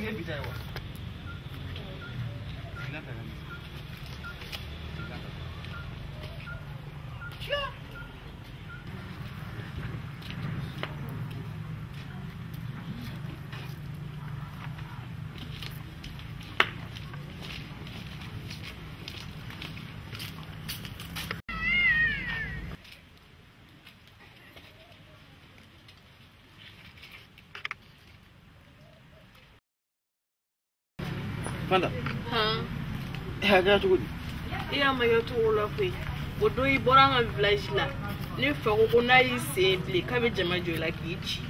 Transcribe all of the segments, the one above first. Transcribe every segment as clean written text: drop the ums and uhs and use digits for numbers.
nin ye bi ta ye wa? Fanta. Han. A kɛra cogo di? E y'a ma kɛ cogo la koyi. O don i bɔra an ka village la. Ne fa ko ko n'a y'i sen bilen k'a bɛ jama jɔ i la k'i ci.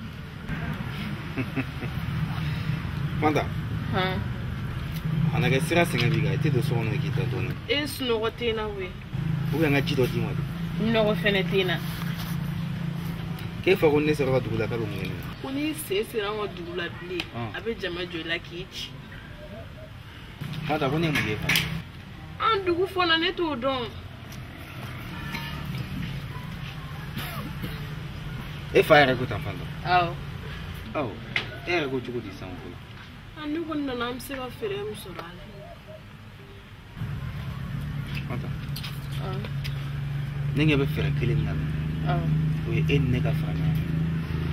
Fanta. Han. A na kɛ sira sɛgɛn b'i kan, i tɛ don so kɔnɔ k'i da dɔɔnin. E sunɔgɔ tɛ n na koyi. Ou bien n ka ji dɔ d'i ma de. Nɔgɔ fɛnɛ tɛ n na. K'e fa ko ne sera ka dugu la k'a bɛ mun kɛ ne la? Ko n'i sen sera an ka dugu la bilen, a bɛ jama jɔ i la k'i ci. Fanta ko ne ye mun k'e fa la? An dugu fɔlɔ ne t'o dɔn. E fa yɛrɛ ko tan Fanta? Awɔ. Awɔ, e yɛrɛ ko cogo di sisan o ko la? Ne kɔni nana an bɛ se ka fɛɛrɛ min sɔrɔ a la. Fanta. Ne ɲɛ bɛ fɛɛrɛ kelen min na bi. O ye e ni ne ka fara ɲɔgɔn kan.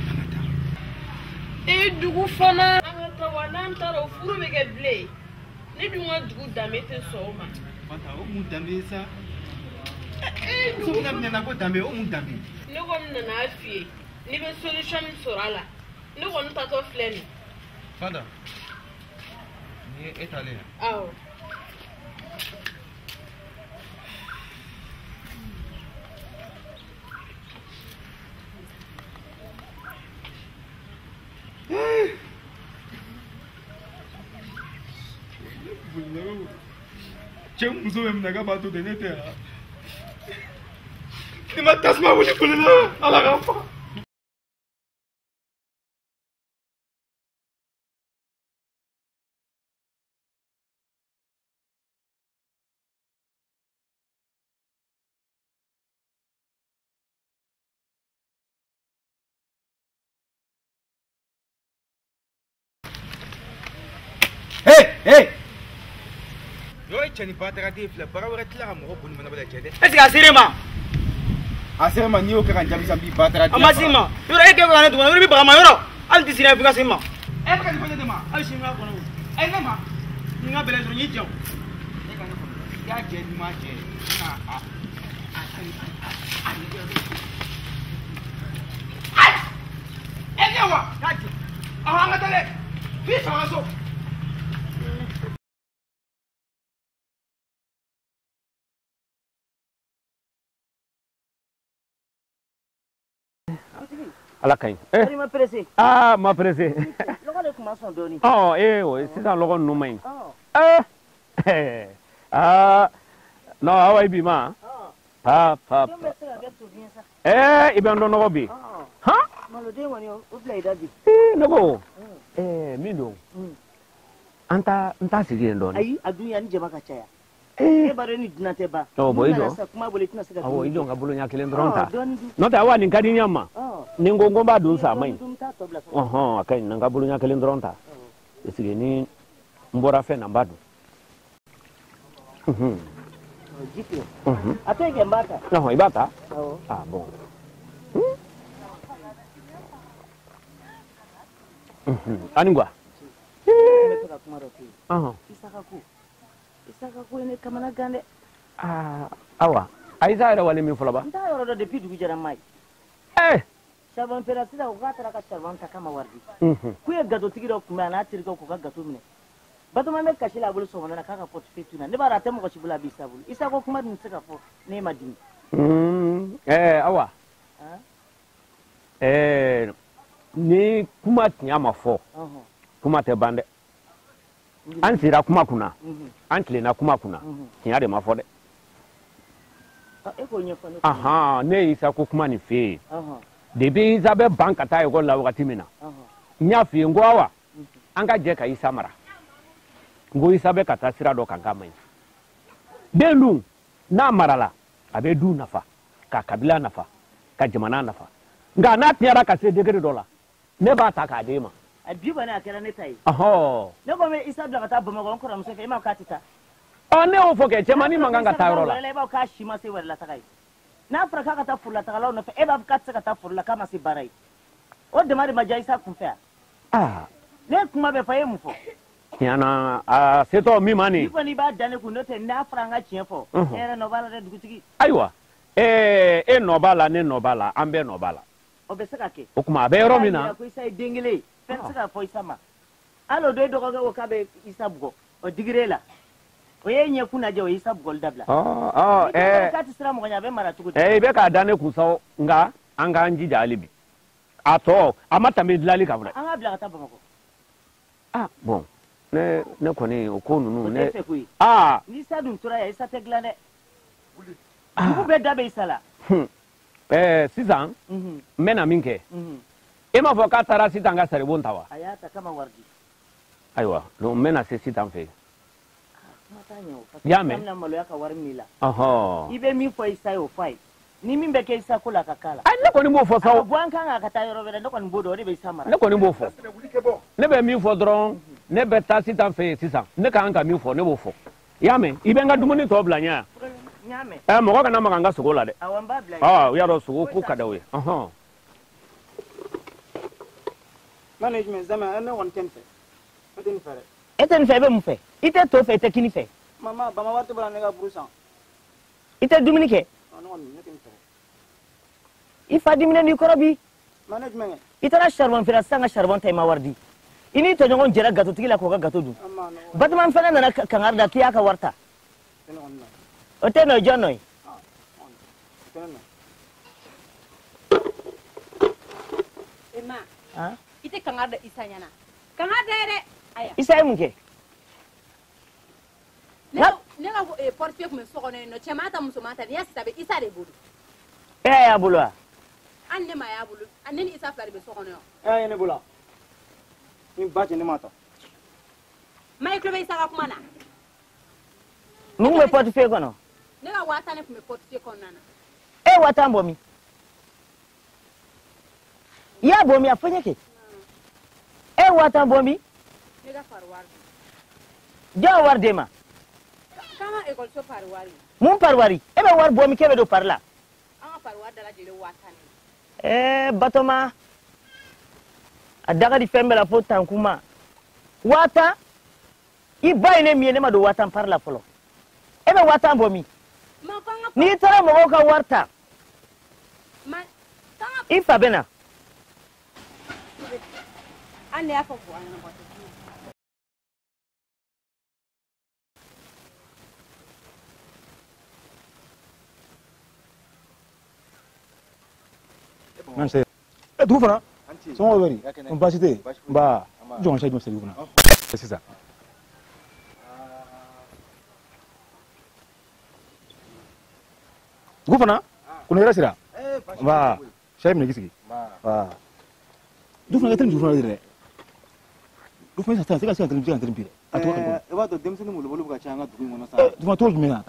An ka taa. E dugu fana. An ka taa wa n'an taara o furu bɛ kɛ bilen. Ne dun ka dugu danbe tɛ sɔn o ma. Fanta o mun danbe ye sa? E muso min minɛ na ko danbe, o mun danbe? Ne kɔni nana f'i ye n'i bɛ solution min sɔrɔ a la, ne kɔni taatɔ filɛ nin. Fanta, nin ye e taalen ye? Awɔ. Cɛ muso bɛ minɛ k'a b'a to ten, ne tɛ yan. Ni ma tasuma wuli boli la, Ala k'an faga. Hey, hey! Yo ye cɛnin ba tagaden filɛ, baara wɛrɛ tila ka mɔgɔ boli mana bala cɛ dɛ. Est-ce que a ser'e ma? A ser'e ma, n'i y'o kɛ ka n jaabi sisan, n b'i ba tagaden. A ma s'i ma. Yɔrɔ e kɛ ka ne dugu kɔnɔ, yɔrɔ i bɛ baga ma yɔrɔ. Hali tɛ sira f'i ka s'i ma. E bɛ ka nin fɔ ne de ma. Hali sini n k'a kɔnɔ o. E ne ma. Ni n ka bɛlɛ sɔrɔ n y'i jɛ o. E ka ne kɔnɔ. I y'a jɛ n'i m'a jɛ. A a a a. E ne wa? K'a jɛ. Ɔhɔn, an ka taa dɛ. F'i fa ka so. Ala ka ɲi. I ma pressé? Ah, ma pressé. Lɔgɔ de tun ma sɔn dɔɔni. Ɔ, ee, o sisan lɔgɔ ninnu man ɲi. Eh, ah, non, awa i bi ma. Pa, pa. Den bɛ se ka kɛ to sa. Eh, i bɛ n dɔn nɔgɔ bi. Han? Maloden kɔni o bila i da bi. Eh, ne ko. Eh, min don. An ta n ta sigi yen dɔɔni. Ayi, a dun yan ni jama ka caya. E b'a dɔn ni dunan tɛ ban. Ɔ, bon, i jɔ. Kuma bolo i tɛna se ka. Awɔ, i jɔ n ka bolo ɲɛ kelen dɔrɔn ta. N'o tɛ awa nin ka di ɲɛ ma. Ni n ko n b'a dun sa a man ɲi. Ɔhɔn, a ka ɲi, n ka bolo ɲɛ kelen dɔrɔn ta. Parce que ni n bɔra fɛn na n b'a dun. A to yen kɛ n b'a ta. Ɔhɔn, i b'a ta? Ah bon. Ani quoi? Ne bɛ fɛ ka kuma dɔ f'i ye. Isaka ko. Isaka ko ye ne kamana gan dɛ. Aa, awa, Ayisa yɛrɛ wale min fɔlɔ ba? N t'a yɔrɔ dɔn depuis dugu jɛra n m'a ye. Eh! Charbon feere sisan ko k'a taara ka charbon ta k'a ma wari di. K'u ye gatotigi dɔ kunbɛn a n'a terikɛw k'u ka gato minɛ. Batoma bɛ kasi la a bolo sɔgɔmada la k'a ka portefeuille tunna. Ne b'a dɔn a tɛ mɔgɔ si bolo a b'i sa bolo. Isa ko kuma dun tɛ se ka fɔ n'e ma dimi. Awa. Ni kuma tiɲɛ ma fɔ, kuma tɛ ban dɛ. An sera kuma kunna, an tilenna kuma kunna, tiɲɛ de ma fɔ dɛ. E k'o ɲɛfɔ ne. Ahan, ne ye Isa ko kuma nin f'e ye. Depuis Isa bɛ ban ka taa ekɔli la wagati min na, n y'a f'i ye n ko awa, an ka jɛ ka Isa mara. N ko Isa bɛ ka taa sira dɔ kan k'a man ɲi. Den dun, n'a marala, a bɛ du nafa, ka kabila nafa, ka jamana nafa. Nka n'a tiyara ka se degré dɔ la, ne b'a ta k'a d'e ma. A bi kɔni a kɛra ne ta ye. Ɔhɔ. Ne ko n bɛ Isa bila ka taa Bamakɔ n kɔrɔmuso fɛ, e m'a fɔ k'a tɛ taa. Ɔ ne y'o fɔ kɛ, cɛmannin man kan ka taa yɔrɔ la. E b'a fɔ k'a si ma se wɛrɛ la taga ye. N'a fɔra k'a ka taa forola tagalaw nɔfɛ, e b'a fɔ k'a tɛ se ka taa foro la k'a ma se baara ye. O dama de ma diya Isa kun fɛ yan. Aa. Ne ye kuma bɛɛ fɔ, e ye mun fɔ? Tiɲɛ na a setɔ min ma nin. N'i kɔni b'a da ne kun, n'o tɛ n'a fɔra an ka tiɲɛ fɔ. E yɛrɛ nɔ b'a la dɛ, dugutigi. Ayiwa, e nɔ b'a la, ne nɔ b'a la, an bɛɛ nɔ b'a la. O bɛ se ka kɛ. O tuma a bɛ yɔrɔ min na. Ko Isa ye den kelen ye, fɛn tɛ se ka fɔ Isa ma. Hali o don e dɔgɔkɛ ko k'a bɛ Isa bugɔ, o digir'e la. O ye ɲɛkun lajɛ, o ye Isa bugɔli dabila. Ɔ ɔ ɛɛ. K'a tɛ siran mɔgɔ ɲɛ, a bɛ mara cogo di? I bɛ k'a da ne kun sa, nka an k'an jija hali bi. A tɔ a ma tɛmɛ dilanli kan fana. An k'a bila ka taa Bamakɔ. Ah bon, ne kɔni o ko ninnu ne. O tɛ fɛ koyi. Aa. Ni Isa dun tora yan, Isa tɛ dilan dɛ. Dugu bɛɛ da bɛ Isa la. Sisan n bɛna min kɛ. E m'a fɔ k'a taara sisan ka saribon ta wa? A y'a ta k'a ma wari di. Ayiwa, donc n bɛna se sisan fɛ yen. Kuma t'a ɲɛ o. I y'a mɛn? Parce que bɛna maloya ka wari minɛ i la. Ɔhɔn. I bɛ min fɔ Isa ye, o fɔ a ye. Ni min bɛ kɛ Isa ko la, a ka k'a la. Ayi, ne kɔni b'o fɔ sa o. A ka bɔ an kan ka taa yɔrɔ wɛrɛ, ne kɔni b'o dɔn, o de bɛ Isa mara. Ne kɔni b'o fɔ. Ne bɛ min fɔ dɔrɔn, ne bɛ taa sisan fɛ yen sisan. Ne ka kan ka min fɔ, ne b'o fɔ. I y'a mɛn? I bɛ n ka dumuni tɔ bila n ɲɛ yan. N y'a mɛn. Mɔgɔ kana maga n ka sogo la dɛ. Awɔ, n b'a bila yen. Ɔ, i y'a dɔn sogo ko ka d'aw ye. Ɔhɔn. Ne ye jumɛn Zama, ne kɔni tɛ nin fɛ. Ne tɛ nin fɛ dɛ. E tɛ nin fɛ, e bɛ mun fɛ? I tɛ to fɛ, i tɛ kini fɛ. Mama, bama wari tɛ bɔ la ne ka buru san. I tɛ dumuni kɛ? Ne kɔni ne tɛ nin fɛ. I fa diminen n'i kɔrɔ bi. Ma ne jumɛn kɛ? I taara charbon feere sisan ka charbon ta i ma wari di. I n'i tɔɲɔgɔn jɛra gatotigi la k'o ka gato dun. Batoma fana nana kangari da k'i y'a ka wari ta. O tɛ nɔ ye, jɔn nɔ ye? Ema, i tɛ kangari da Isa ɲɛna. Kangari da ye dɛ. Aya. Isa ye mun kɛ? Ne ka portefeuille tun bɛ so kɔnɔ yen nɔ, cɛman ta musoman ta, n'i y'a sisan a bɛ Isa de bolo. E y'a bolo wa? Hali ne ma y'a bolo, ne ni Isa fila de bɛ so kɔnɔ yan. E y'a ye ne bolo wa? Ni ba cɛ ne m'a ta. Ma i tulo bɛ Isa ka kuma na? Mun bɛ portefeuille kɔnɔ? Ne ka 50,000 de tun bɛ portefeuille kɔnɔna na. E ye 50,000 bɔ min? I y'a bɔ min? A fɔ n ye kɛ. E ye 50,000 bɔ min? Ne ka pari wari. Jɔn ye wari d'e ma? K'an ka ekɔliso pari wari. Mun pari wari? E bɛ wari bɔ min k'e bɛ don pari la? An ka pari wari dalajɛlen 50,000 de. Batoma, a da ka di fɛn bɛɛ la fo tankuma. 50,000? I ba ye ne min ye, ne ma don 50,000 pari la fɔlɔ. E bɛ 50,000 bɔ min? N'i taara mɔgɔw ka wari ta, i fa bɛ na. Hali ne y'a fɔ ko an ɲɛna bɔ. Dugu fana somɔgɔw bɛ di? Baasi tɛ yen. Nba, jɔn ka jɔn sigi kunna sisan. Dugu fana ko ne yɛrɛ sera. Nba, sɛ minɛ k'i sigi. Nba, dugu fana ka teli dugu fana de dɛ. Dugu fana sisan se ka teli se ka teli bi dɛ. A tɔgɔ ka I b'a dɔn denmisɛnnin molobolo bɛ ka caya an ka dugu in kɔnɔ sa. Dugu fana tɔgɔ jumɛn na?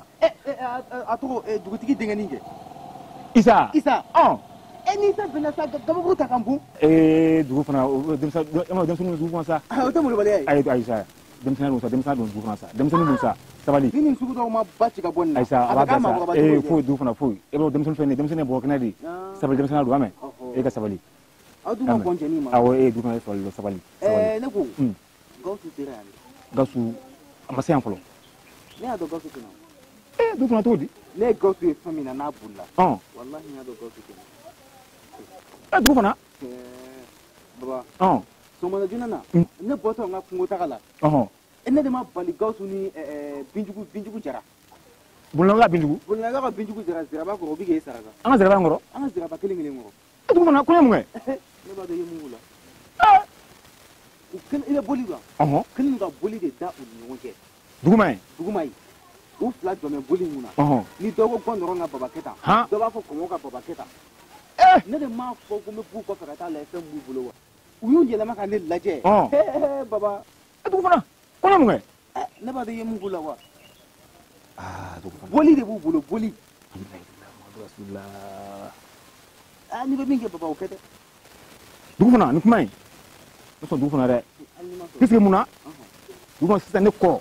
A tɔgɔ dugutigi denkɛnin kɛ. Isa. Isa. Ɔn. Ni Isa bɛnna sa gabakuru ta k'an bon. Dugu fana denmisɛnnin dugu fana sa. O tɛ molobaliya ye. Ayi ayi sa, denmisɛnnin don sa, denmisɛnnin don dugu fana sa, denmisɛnnin don sa, sabali. Ni nin sugu dɔw ma ba ci ka bɔ nin na. Ayi sa, a b'a bila sa. Foyi dugu fana foyi. E b'a dɔn denmisɛnnin filɛ nin ye, denmisɛnnin ye bɔgɔ kɛnɛ de ye. Sabali denmisɛnnin don, a mɛn. E ka sabali. Aw dun ma kɔn cɛnin ma. Awɔ, dugu fana ye sabali sabali. Ne ko. Gawusu sera yan. Gawusu a ma se yan fɔlɔ. Ne y'a dɔn Gawusu tɛ na. Dugu fana cogo di? Ne ye Gawusu ye fɛn min na n'a bolila. Walahi n y'a dɔn Gawusu tɛ na. Dugu fana. Baba. Sɔgɔmada joona na. Ne bɔtɔ n ka kungo taga la. Ne de ma bali Gawusu ni Binjugu Jara. Bololaga Binjugu? Bololaga ka Binjugu Jara ziraba kɔrɔ, o bɛ k'e saraka. An ka ziraba in kɔrɔ? An ka ziraba kelen kelen kɔrɔ. Dugu fana ko ye mun kɛ? Ne b'a dɔn i ye mun k'u la. U kelen i bɛ boli la. Kelen ka boli de da u ni ɲɔgɔn cɛ. Duguma ye? Duguma ye. U fila jɔn bɛ boli mun na. Ni dɔ ko gɔndɔrɔn ka baba kɛ tan. Dɔ b'a fɔ kɔngɔ ka baba kɛ tan. Ne de m'a fɔ ko n bɛ b'u kɔfɛ ka taa lajɛ fɛn b'u bolo wa. U y'u yɛlɛma ka ne lajɛ. Baba. Dugu fana ko ne mun kɛ? Ne b'a dɔn i ye mun k'u la wa. Boli de b'u bolo, boli. N'i bɛ min kɛ baba o kɛ dɛ. Dugu fana nin kuma in. Ne sɔn dugu fana dɛ. Puisque mun na? Dugu fana sisan ne kɔ.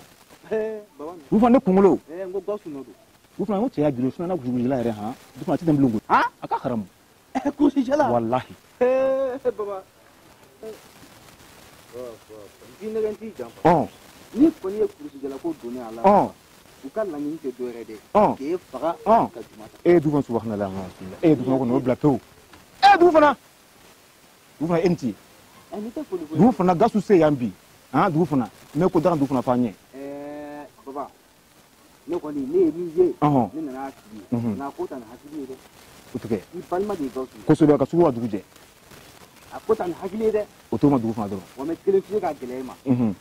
Dugu fana ne kunkolo. N ko Gawusu nɔ don. Dugu fana n ko cɛ y'a girin sinon n'a gosi la yɛrɛ han. Dugu fana a ti tɛmɛ bilen koyi. A ka haramu. Kurusijala. Walahi. Baba. N t'i nɛgɛ n t'i janfa. Ni kɔni ye kurusijala ko donnen a la. U ka laɲini tɛ dɔwɛrɛ dɛ. K'e faga ka juma ta. E dugu fana subahana la. E dugu fana kɔni o bila pewu. E dugu fana. Dugu fana e ni ce. Dugu fana Gawusu se yan bi. Dugu fana n bɛ ko daga dugu fana f'an ɲɛ. Baba ne kɔni ne ye min ye. Ne nana f'i ye. Nka ko ta ni hakili ye dɛ. O tɛ kɛ. I balima de ye Gawusu ye. Kosɛbɛ ka sugu ka dugu jɛ. A ko ta ni hakili ye dɛ. O t'o ma dugu fana dɔrɔn. Wa n bɛ kelen f'i ye k'a gɛlɛya i ma.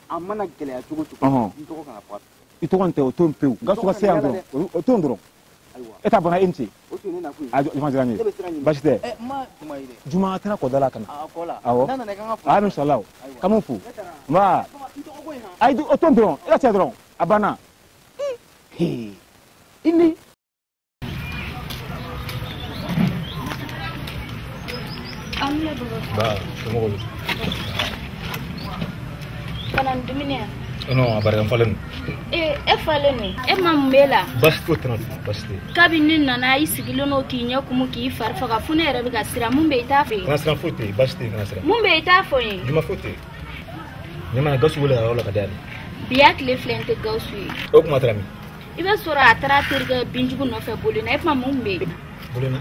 A mana gɛlɛya cogo cogo. N tɔgɔ kana fɔ a la. I tɔgɔ in tɛ o t'o pewu. Gawusu ka se yan dɔrɔn o t'o dɔrɔn. E ta banna e ni ce. O tun ye ne nakun ye. A juma diyara n ye. Ne bɛ sira ɲini. Baasi tɛ. N ma Juma ye dɛ. Juma taara kɔda la ka na. A kɔ la. Awɔ. N'a nana i kan ka fo. A inshallah. Ka mun fo. Nba. N tɔgɔ ko in han. Ayi o t'o dɔrɔn e ka cɛ dɔrɔn a banna. I ni. Ba, somɔgɔw bɛ? Ka na ni dumuni ye? Non, a barika n falen don. E falen don. E ma mun b'e la? Baasi foyi tɛ n na, baasi tɛ. Kabini ne nana i sigilen don k'i ɲɛ kumu k'i fari faga fo ne yɛrɛ bɛ ka siran mun bɛ i t'a fɛ yen. Kana siran foyi tɛ yen, baasi tɛ yen kana siran. Mun bɛ i t'a fɔ n ye? Juma foyi tɛ yen. Ɲamana Gawusu wele a yɔrɔ la ka di yan. Bi y'a tile filɛ n tɛ Gawusu ye. O kuma taara min? I bɛ sɔrɔ a taara terikɛ Binjugu nɔfɛ boli na e kuma mun bɛ yen? Boli na?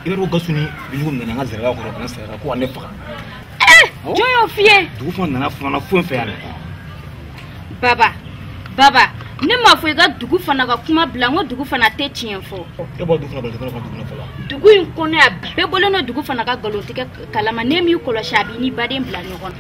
I b'a dɔn ko Gawusu ni Binjugu nana n ka zɛrɛba kɔrɔ ka na sɛgɛrɛ ko ka ne faga. Jɔn y'o f'i ye? Dugu fana nana fana foyi fɛ yan dɛ. Baba, baba, ne m'a fɔ i ka dugu fana ka kuma bila n ko dugu fana tɛ tiɲɛ fɔ. E bɔ dugu fana nkalon tigɛ dugu fana. Dugu in kɔnɔ yan bɛɛ bɔlen don dugu fana ka nkalon tigɛ kalama ne m'i kɔlɔsi a b'i ni baden bila ɲɔgɔn na.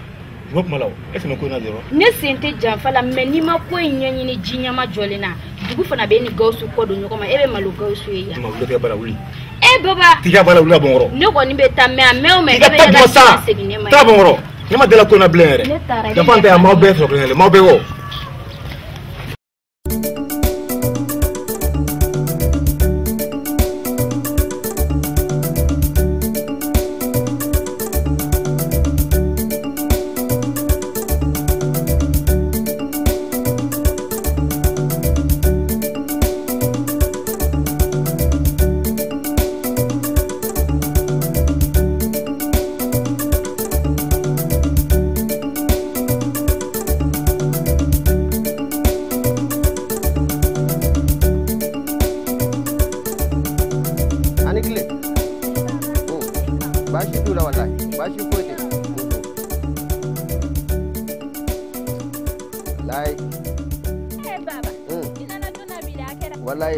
Juma kuma la o, e sen bɛ ko in na dɔrɔn. Ne sen tɛ janfa la mɛ n'i ma ko in ɲɛɲini ji ɲɛma jɔlen na dugu fana bɛ ni Gawusu kɔ don ɲɔgɔn ma e bɛ malo Gawusu ye yan. Juma wuli tigɛ bara wuli. E baba. Tigɛ bara wuli ka bɔ n kɔrɔ. Ne kɔni bɛ taa mɛ a mɛ o mɛ e bɛ ka taa segin ne ma. Taa bɔ n kɔrɔ. Ne ma deli ko in na bilen yɛrɛ. Ne taara. Janfa tɛ yan m'aw bɛɛ sɔrɔ kelen kelen m'aw bɛɛ kɔ.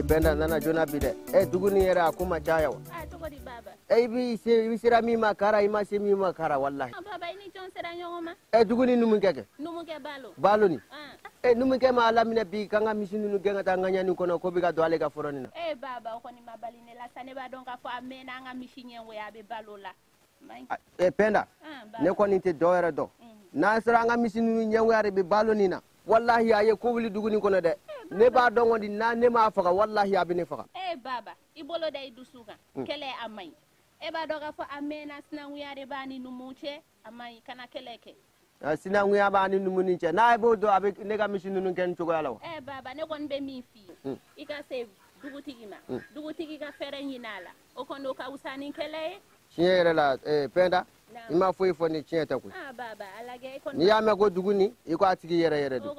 Penda nana jona bi dɛ. E duguni yɛrɛ a ko ma caya wa? A cogo di baba? E i se i sera min ma kara i ma se min ma kara wallahi. Baba i ni jɔn sera ɲɔgɔn ma? E duguni numukɛ kɛ? Numukɛ Balo. Balo ni? E numukɛ ma ala minɛ bi k'an ka misi ninnu gɛn ka taa ŋaɲa nin kɔnɔ ko bɛ ka don ale ka foro nin na. E baba o kɔni ma bali ne la sa ne b'a dɔn k'a fɔ a mɛnna an ka misi ɲɛngoya a bɛ Balo la. E Penda ne kɔni tɛ dɔ wɛrɛ dɔn. N'an sera an ka misi ninnu ɲɛngoya de bɛ Balo nin na. Wallahi a ye ko wuli duguni kɔnɔ dɛ. Ne b'a dɔn kɔni n'a ne m'a faga wallahi a bɛ ne faga. E baba i bolo da i dusu kan. Kɛlɛ a man ɲi. E b'a dɔn k'a fɔ a mɛnna sinankunya de b'a ni numu cɛ a man ɲi kana kɛlɛ kɛ. Sinankunya b'a ni numu ni cɛ n'a b'o dɔn a bɛ ne ka misi ninnu kɛ nin cogoya la wa. E baba ne kɔni bɛ min f'i ye. I ka se dugutigi ma. Dugutigi ka fɛɛrɛ ɲini a la o kɔni o ka wusa ni kɛlɛ ye. Tiɲɛ yɛrɛ la Penda i ma foyi fɔ ni tiɲɛ tɛ koyi. N'i y'a mɛn ko dugu ni i ko a tigi yɛrɛ yɛrɛ don.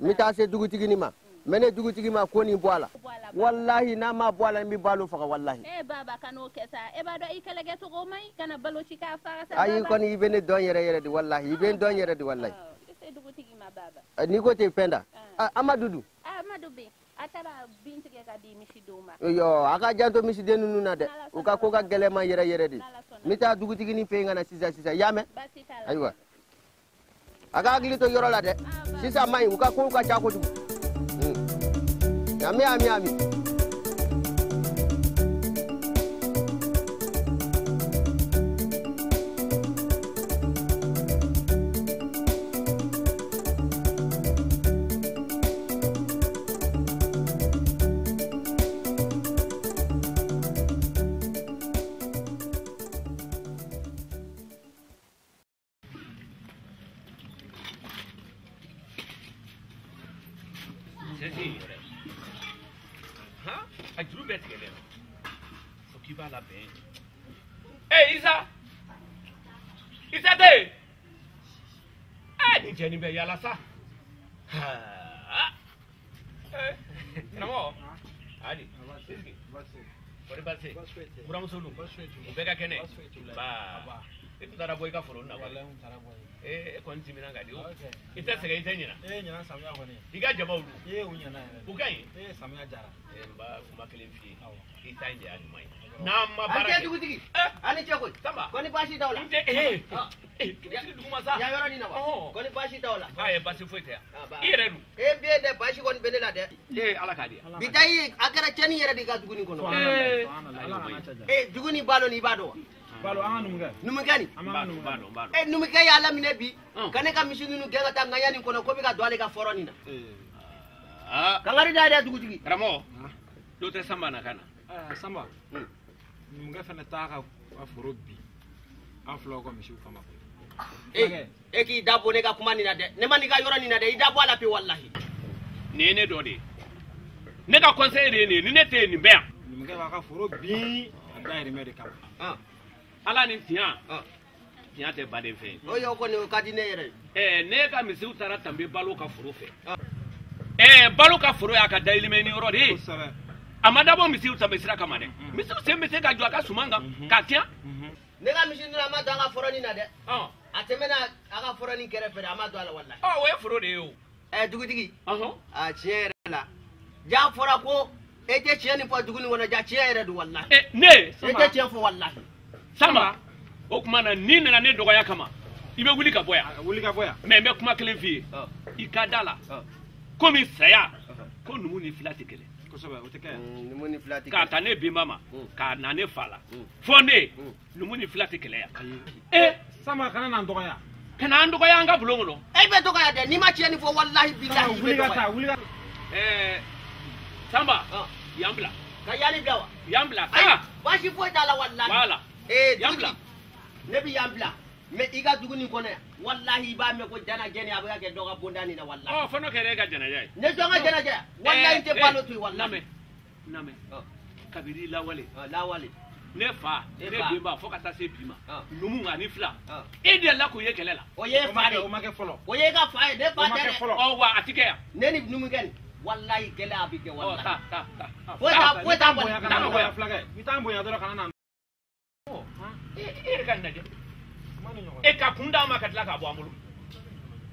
N bɛ taa se dugutigi nin ma. N bɛ ne dugutigi ma ko nin bɔ a la. Walahi n'a ma bɔ a la n bɛ Balo faga walahi. E baba kan'o kɛ sa e b'a dɔn i kɛlɛkɛcogo man ɲi kana balo ci k'a faga sa. Ayi kɔni i bɛ ne dɔn yɛrɛ yɛrɛ de walahi i bɛ n dɔn yɛrɛ de walahi. I se dugutigi ma baba. N'i ko ten Penda Amadu dun. Amadu bɛ yen. A taara bin tigɛ ka di misidenw ma. Yo a ka janto misiden ninnu na dɛ u ka ko ka gɛlɛn ma yɛrɛ yɛrɛ de. N bɛ taa dugutigi nin fɛ yen ka na sisan sisan i y'a mɛn. Ayiwa a ka hakili to yɔrɔ la dɛ sisan man ɲi u ka kow ka ca kojugu. Ami ami ami. Sinsin yɛrɛ. Han, a juru bɛɛ tigɛlen. Fo k'i b'a labɛn. Ee Isa! Isa tɛ yen? Ee nin cɛnin bɛ yaala sa. Haa! Ee karamɔgɔ. Hali. Sigi. Kɔri baasi tɛ yen? Buramuso dun? U bɛɛ ka kɛnɛ? Ba. E tun taara bɔ i ka foro na wa? Ee e kɔni timina ka di o. I tɛ sɛgɛn i tɛ ɲinɛ. Ee ɲinan samiya kɔni. I ka jabaw dun? Ee u ɲɛna yɛrɛ. U ka ɲi? Ee samiya diyara. Ee n b'a kuma kelen f'i ye. I ta in de y'a ɲuman ye. N'an ma baara kɛ. An cɛ dugutigi. Ani cɛ koyi. Sanba. Kɔni baasi t'aw la. N tɛ ee. Ee k'i sigi duguma sa. Yan yɔrɔ nin na wa? Kɔni baasi t'aw la. Aa ye baasi foyi tɛ yan. I yɛrɛ dun? Ee bi dɛ baasi kɔni bɛ ne la dɛ. Ee Ala k'a di yan. Bi ta ye a kɛra cɛnni yɛrɛ de ka dugu nin kɔnɔ. Ee. Ee dugu nin balo nin i b'a dɔn wa? Balo an ka numukɛ. Numukɛ nin. An b'an ka numukɛ dɔn. Ee numukɛ y'a laminɛ bi. Ka ne ka misi ninnu gɛn ka taa ŋaɲa nin kɔnɔ ko bɛ ka don ale ka fɔrɔ nin na. Kangari da yɛrɛ dugutigi. Karamɔgɔ. Dɔ tɛ Sanba na ka na. Sanba. Numukɛ fana t'a ka foro bi. An filaw ka misiw kama koyi. Ee e k'i da bɔ ne ka kuma nin na dɛ. Ne ma n'i ka yɔrɔ nin na dɛ. I da bɔ a la pewu walahi. Nin ye ne dɔ de ye. Ne ka conseil de ye nin ye. Ni ne tɛ yen nin bɛ yan. Numukɛ b'a ka foro bin a dahirimɛ de kama. Ala ni tiɲɛ. Tiɲɛ tɛ baden fɛn ye. O y'o kɔni o ka di ne yɛrɛ ye. Ɛɛ ne ka misiw taara tanbe balo ka foro fɛ. Ɛɛ balo ka foro y'a ka dahirimɛ ni yɔrɔ de ye. A ma dabɔ misiw tanbe sira kama dɛ. Misiw sen bɛ se ka jɔ a ka suman kan k'a tiɲɛ. Ne ka misi ninnu a ma don an ka foro nin na dɛ. A tɛmɛna a ka foro nin kɛrɛfɛ dɛ a ma don a la walahi. Ɔ o ye foro de ye o. Ɛɛ dugutigi. A tiɲɛ yɛrɛ la. Ja fɔra ko e tɛ tiɲɛ nin fɔ dugu nin kɔnɔ ja tiɲɛ yɛrɛ don walahi. Ɛ ne. E tɛ tiɲɛ fɔ walahi. Sanba o tuma na n'i nana ne dɔgɔya kama i bɛ wuli ka bɔ yan. Wuli ka bɔ yan. Mɛ n bɛ kuma kelen f'i ye. I ka da la. Komi saya ko numu ni fila tɛ kelen. Kosɛbɛ o tɛ kɛ. Numu ni fila tɛ kelen. K'a ta ne benba ma. K'a na ne fa la. Fɔ ne numu ni fila tɛ kɛlɛ yan. Ee. Sanba kana n'an dɔgɔya. Kana an dɔgɔya an ka bulon kɔnɔ. E bɛ dɔgɔya dɛ n'i ma tiɲɛ nin fɔ walahi bilahi i bɛ dɔgɔya. Wuli ka taa. Ɛɛ Sanba yan bila. Ka yanni bila wa. Yan bila. Sanba. Baasi foyi t'a la walahi. Voilà. Ee yan bila. Ne bɛ yan bila mɛ i ka dugu nin kɔnɔ yan walahi i b'a mɛn ko jɛnajɛ nin a bɛ ka kɛ dɔ ka bonda nin na walahi. Ɔ fo n'o kɛra e ka jɛnajɛ ye. Ne jɔn ka jɛnajɛ walahi n tɛ balo to yen walahi. Lamɛn kabini lawale. Lawale. Ne fa ne benba fo ka taa se bi ma numu ani fila e delila k'o ye kɛlɛ la. O ye fa de ye. O ma kɛ fɔlɔ. O ye ka fa ye ne fa tɛ dɛ. Ɔ wa a ti kɛ yan. Ne ni numukɛ nin walahi gɛlɛya a bɛ kɛ walahi. Ɔ taa taa taa. Foyi t'a bonya. Taa bonya fulakɛ i t'an bonya dɔrɔn kana na. E yɛrɛ ka nin lajɛ. E ka kun d'an ma ka tila k'a bɔ an bolo.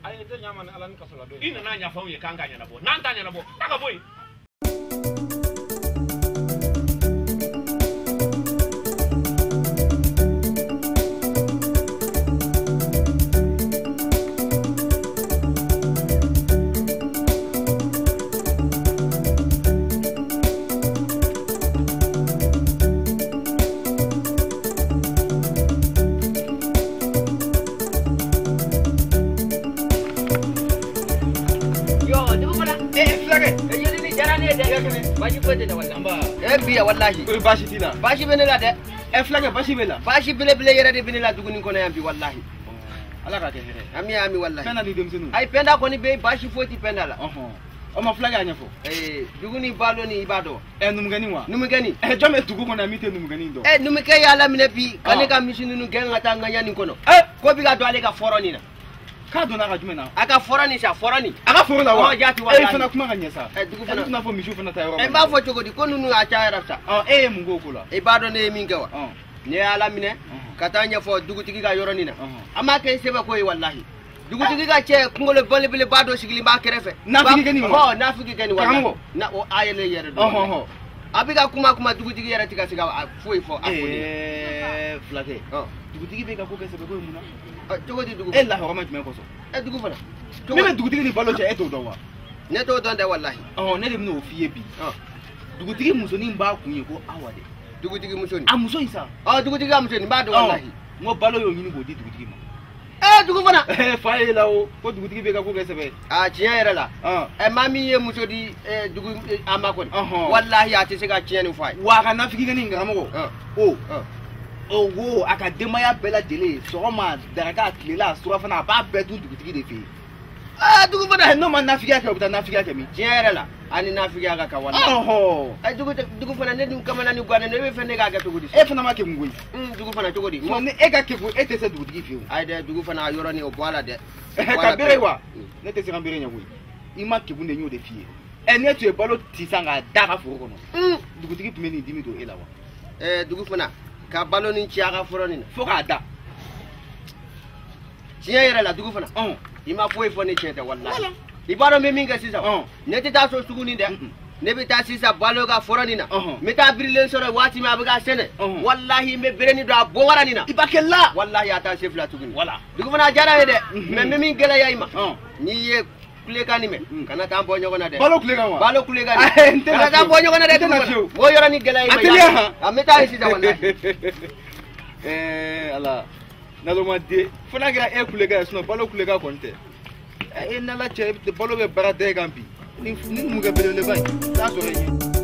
Ayi n tɛ ɲa ma ni Ala ni kaso la don. I nana ɲɛfɔ anw ye k'an k'a ɲɛnabɔ n'an t'a ɲɛnabɔ taa ka bɔ yen. Wallahi. O baasi t'i la. Baasi bɛ ne la dɛ. Ɛ fulakɛ baasi bɛ la. Baasi belebele yɛrɛ de bɛ ne la dugu nin kɔnɔ yan bi wallahi. Ala k'a kɛ hɛrɛ ye. Ami ami wallahi. Pɛnda ni denmisɛnninw. Ayi pɛnda kɔni bɛ yen baasi foyi tɛ pɛnda la. O ma fulakɛ y'a ɲɛfɔ. Ee dugu ni balo ni i b'a dɔn. Ɛ numukɛnin wa. Numukɛnin. Ɛ jɔn bɛ dugu kɔnɔ yan min tɛ numukɛnin dɔn. Ɛ numukɛ y'a laminɛ bi ka ne ka misi ninnu gɛn ka taa ŋaɲa nin kɔnɔ. Ko bi ka don ale ka fɔrɔ nin na. K'a donna a ka jumɛn na. A ka fɔrɔ nin sa fɔrɔ nin. A ka foro la wa. Ɔ jaati wallahi. E fana kuma ka ɲɛ sa. Ɛ dugu fana. E tɛna fɔ misiw fana ta yɔrɔ. Ɛ n b'a fɔ cogo di ko ninnu a cayara sa. Ɔ e ye mun k'o ko la. I b'a dɔn ne ye min kɛ wa. Ne y'a laminɛ ka taa ɲɛfɔ dugutigi ka yɔrɔ nin na. An m'a kɛ sɛbɛ ko ye walahi. Dugutigi ka cɛ kunkolo belebeleba dɔ sigilen b'a kɛrɛfɛ. Nafigi kɛ nin wa. Ɔ nafigi kɛ nin walahi. Karamɔgɔ. Na o a yɛlɛ yɛrɛ don. A bɛ ka kuma dugutigi yɛrɛ tɛ ka se ka foyi fɔ a ko nin. Ɛɛ fulakɛ. Dugutigi bɛ ka ko kɛ sɛbɛ ko ye mun na. Cogo di dugu. E lahɔrɔma jumɛn kosɔn. Ɛ dugu fana. Ne bɛ dugutigi ni balo cɛ e t'o dɔn wa. Ne t'o dɔn dɛ walahi. Ɔ ne de bɛn'o f'i ye bi. Dugutigi musonin b'a kun ye ko Awa dɛ. Dugutigi musonin. A muso in sa. Ɔ dugutigi ka musonin n b'a dɔn walahi. N ko balo y'o ɲini k'o di dugutigi ma. Ɛ dugu fana. Fa ye la o ko dugutigi bɛ ka ko kɛ sɛbɛ. A tiɲɛ yɛrɛ la. Ɛ maa min ye muso di dugu a ma kɔni. Walahi a tɛ se ka tiɲɛ nin fɔ a ye. Wa a ka nafigi kɛ nin karamɔgɔ. O. O wo a ka denbaya bɛɛ lajɛlen sɔgɔma daraka tilela surafana a b'a bɛɛ dun dugutigi de fɛ yen. Aa dugu fana. N'o ma nafigiya kɛ o bɛ taa nafigiya kɛ min. Tiɲɛ yɛrɛ la. Ani nafigiya ka kan walahi. Ɔhɔ. Dugu fana ne dun kamana ni gannen ne bɛ fɛ ne k'a kɛ cogo di? E fana ma kɛ koyi. Dugu fana cogo di? Ni e ka kɛ e tɛ se dugutigi fɛ yen. Ayi dɛ dugu fana a yɔrɔnin o bɔ a la dɛ. Ka bere wa? Ne tɛ se ka bere ɲɛ koyi. I ma kekun de n y'o de f'i ye. Ɛ ne tun ye balo ci sisan k'a da ka foro kɔnɔ. Dugutigi tun bɛ nin dimi don e la wa? Dugu fana ka balo nin ci a ka foro nin na. Fo k'a da. Tiɲɛ yɛrɛ la dugu fana. I ma foyi fɔ ne tiɲɛ tɛ walahi. I b'a dɔn n bɛ min kɛ sisan. Ne tɛ taa so tuguni dɛ. Ne bɛ taa sisan balo ka foro nin na. N bɛ taa birilen sɔrɔ waati min a bɛ ka sɛnɛ. Walahi n bɛ bereni don a bɔwara nin na. I b'a kɛ la. Walahi a taa se fila tuguni. Wala. Dugu fana a diyara n ye dɛ. Mais n bɛ min gɛlɛya i ma. N'i ye kulekan nin mɛn. Kana taa bɔ ɲɔgɔn na dɛ. Balo kulekan wa? Balo kulekan nin. Kana taa bɔ ɲɔgɔn na dɛ. N tɛna fiyewu. O yɔrɔnin gɛlɛya i ma. A teliya han. A n bɛ taa yen sisan walahi. Ala. Naloma den fo n'a kɛra e kulekan ye sinon balo kulekan kɔni tɛ. E n'Ala cɛ balo bɛ baara da e kan bi. Ni numukɛ belebeleba in n'a sɔrɔ e ɲɛ.